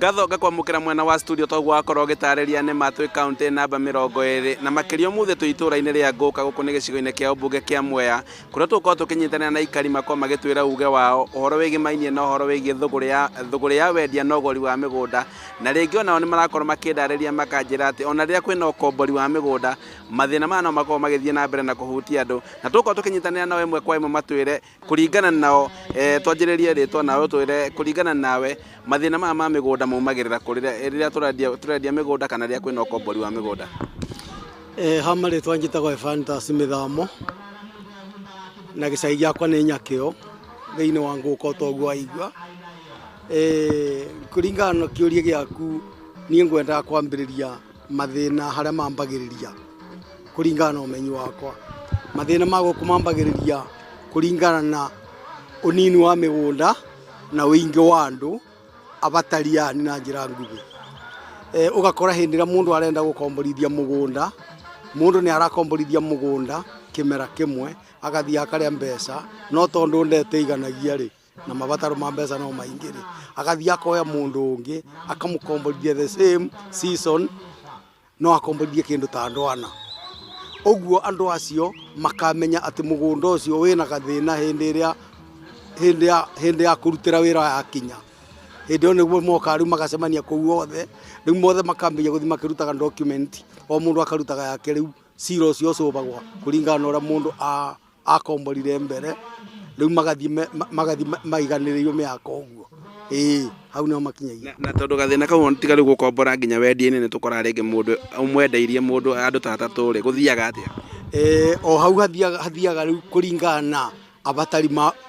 Ngatho ngakwamũkĩra mwena wa studio toguo wakorwo ũgĩtarĩria nĩ ma twĩ kaũntĩ namba 20 na makĩria ũmũthĩ twĩ itũũra-inĩ rĩa Ngũka gũkũ nĩ gĩcigo-inĩ kĩa ũmbunge kĩa Mwea kũrĩa tũgũkorwo tũkĩnyitanĩra na aikari makorwo magĩtwĩra uge wao ũhoro wĩgĩmainie na ũhoro wĩgiĩ thũgũrĩ ya wendia na ũgũri wa mĩgũnda. Na rĩngĩ onao nĩ marakorwo makĩndarĩria makanjĩra atĩ ona rĩrĩa kwĩna ũkombori wa mĩgũnda mathĩna maya no makorwo magĩthiĩ na mbere na kũhutia andũ. Na tũgũkorwo tũkĩnyitanĩra nao ĩmwe kwa ĩmwe matwĩre kũringana nao, twanjĩrĩrie rĩtwa nawe ũtwĩre kũringana nawe mathĩna maya ma mĩgũnda maumagĩrĩra kũ rĩrĩa tũrendia mĩgũnda kana rĩrĩa kwĩna ũkombori wa mĩgũnda? Ha marĩtwa njĩtagwo Ephantus Mĩthamo na gĩcagi gĩakwa nĩ Nyakĩo thĩinĩ wa Ngũka o ta ũguo waigua. Kũringana na kĩũria gĩaku niĩ ngwendaga kwambĩrĩria mathĩna harĩa mambagĩrĩria kũringana na ũmenyi wakwa. Mathĩna ma gũkũ mambagĩrĩria kũringana na ũnini wa mĩgũnda na ũingĩ wa andũ abatari yani na njĩra nguhĩ. Ũgakora hĩndĩ ĩrĩa mũndũ arenda gũkomborithia mũgũnda, mũndũ nĩ arakomborithia mũgũnda kĩmera kĩmwe, agathiĩ akarĩa mbeca, no tondũ ndeteiganagia rĩ, na mabataro ma mbeca no maingĩ rĩ, agathiĩ akoya mũndũ ũngĩ akamũkomborithia the same season, no akomborithie kĩndũ ta andũ ana. Ũguo andũ acio makamenya atĩ mũgũnda ũcio wĩna gathĩna hĩndĩ ĩrĩa hĩndĩ ya hĩndĩ ya kũrutĩra wĩra yakinya. Hĩndĩ ĩyo nĩguo mokaga rĩu magacemania kũu othe, rĩu mothe makambia gũthiĩ makĩrutaga document, o mũndũ akarutaga yake rĩu cira ũcio ũcũbagwo kũringana na ũrĩa mũndũ a akomborire mbere rĩu magathiĩ magathiĩ maiganĩrĩirwo mĩaka ũguo ĩĩ hau nĩho makinyagia. Na tondũ gathĩna kau tiga rĩu gũkombora nginya wendia-inĩ nĩ tũkoraga rĩngĩ mũndũ ũmwendeirie mũndũ andũ ta atatũ rĩ, gũthiaga atĩa? O hau hathiaga rĩu kũringana na abatari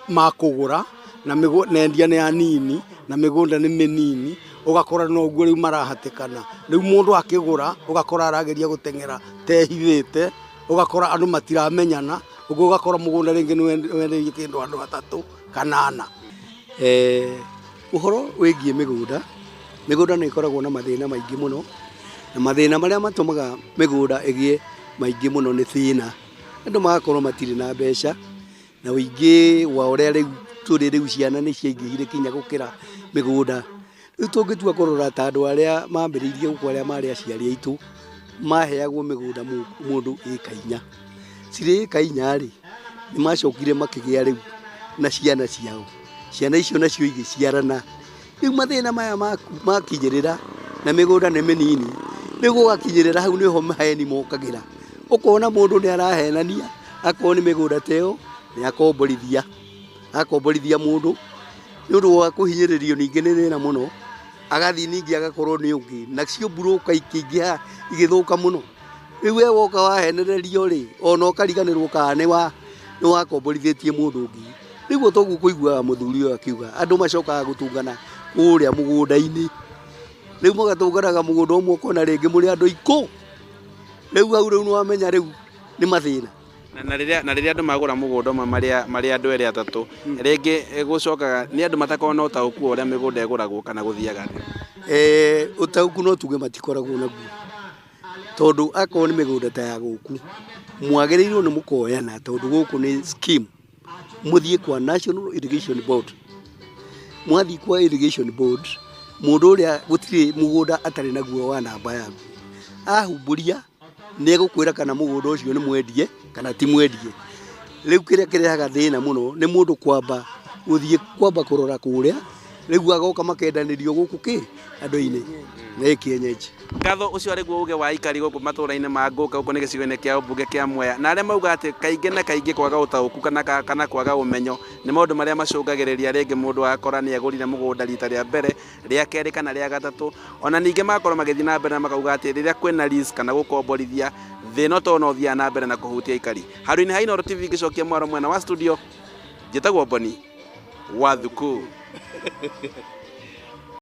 ma kũgũra na endia nĩ anini na mĩgũnda nĩ mĩnini, ũgakora noguo rĩu marahatĩkana. Rĩu mũndũ akĩgũra ũgakora arageria gũteng'era tehithĩte. Ũgakora andũ matiramenyana, ũguo ũgakora mũgũnda rĩngĩ nĩ wendeirio kĩndũ andũ atatũ kana ana. Ũhoro wĩgiĩ mĩgũnda, mĩgũnda nĩ ĩkoragwo na mathĩna maingĩ mũno, na mathĩna marĩa matũmaga mĩgũnda ĩgĩe maingĩ mũno nĩ thĩna. Andũ magakorwo matirĩ na mbeca, na ũingĩ wa ũrĩa rĩu tũrĩ rĩu ciana nĩ ciaingĩhire nginya gũkĩra mĩgũnda. Rĩu tũngĩtua kũrora ta andũ arĩa mambĩrĩirie gũkũ arĩa marĩ aciari aitũ, maheagwo mĩgũnda mũndũ ĩka inya. Cirĩ ĩka inya rĩ, nĩ macokire makĩgĩa rĩu na ciana ciao. Ciana icio nacio igĩciarana. Rĩu mathĩna maya makinyĩrĩra na mĩgũnda nĩ mĩnini, rĩu gũgakinyĩrĩra hau nĩho maheni mokagĩra. Ũkona mũndũ nĩ arahenania, akorwo nĩ mĩgũnda ta ĩyo, nĩ akomborithia, akomborithia mũndũ. Nĩ ũndũ wa kũhinyĩrĩrio ningĩ nĩ thĩna mũno, agathiĩ ningĩ agakorwo nĩ ũngĩ, nacio mburũka ikĩingĩha igĩthũka mũno. Rĩu we woka wahenererio rĩ, ona ũkariganĩrwo kana nĩ wakomborithĩtie mũndũ ũngĩ. Rĩu o toguo ũkũiguaga mũthuri ũyũ akiuga, andũ macokaga gũtũngana kũrĩa mũgũnda-inĩ. Rĩu magatũnganaga mũgũnda ũmwe ũkona rĩngĩ mũrĩ andũ ikũ, rĩu hau rĩu nĩ wamenya rĩu nĩ mathĩna. Na rĩrĩa na rĩrĩa andũ magũra mũgũnda ũmwe marĩ marĩ andũ erĩ atatũ, rĩngĩ gũcokaga nĩ andũ matakoragwo na ũtaũku wa ũrĩa mĩgũnda ĩgũragwo kana gũthiaga atĩa? Ũtaũku no tuge matikoragwo naguo, tondũ akorwo nĩ mĩgũnda ta ya gũkũ, mwagĩrĩirwo nĩ mũkoyana tondũ gũkũ nĩ scheme, mũthiĩ kwa National Irrigation Board, mwathiĩ kwa Irrigation Board, mũndũ ũrĩa gũtirĩ mũgũnda atarĩ naguo wa namba yaguo, ahumbũria nĩ egũkwĩra kana mũgũnda ũcio nĩ mwendie kana ti mwendie. Rĩu kĩrĩa kĩrehaga thĩna mũno nĩ mũndũ kwamba gũthiĩ kwamba kũrora kũrĩa, rĩu agoka makendanĩrio gũkũ kĩ andũ-inĩ nĩ kĩenyenji. Ngatho ũcio arĩ guo uge wa aikari gũkũ matũra-inĩ ma Ngũka gũkũ nĩ gĩcigo-inĩ kĩa ũmbunge kĩa Mwea na arĩa mauga atĩ kaingĩ na kaingĩ kwaga ũtaũku kana kwaga ũmenyo nĩ maũndũ marĩa macũngagĩrĩria rĩngĩ mũndũ agakora nĩ agũrire mũgũnda rita rĩa mbere rĩa kerĩ kana rĩa gatatũ. Ona ningĩ magakorwo magĩthiĩ na mbere na makauga atĩ rĩrĩa kwĩna lease kana gũkomborithia, thĩna ta ũyũ no ũthiaga na mbere na kũhutia aikari. Handũ-inĩ ha Inooro TV ngĩcokia mwaro mwena wa studio, njĩtagwo Boni wa Thuku.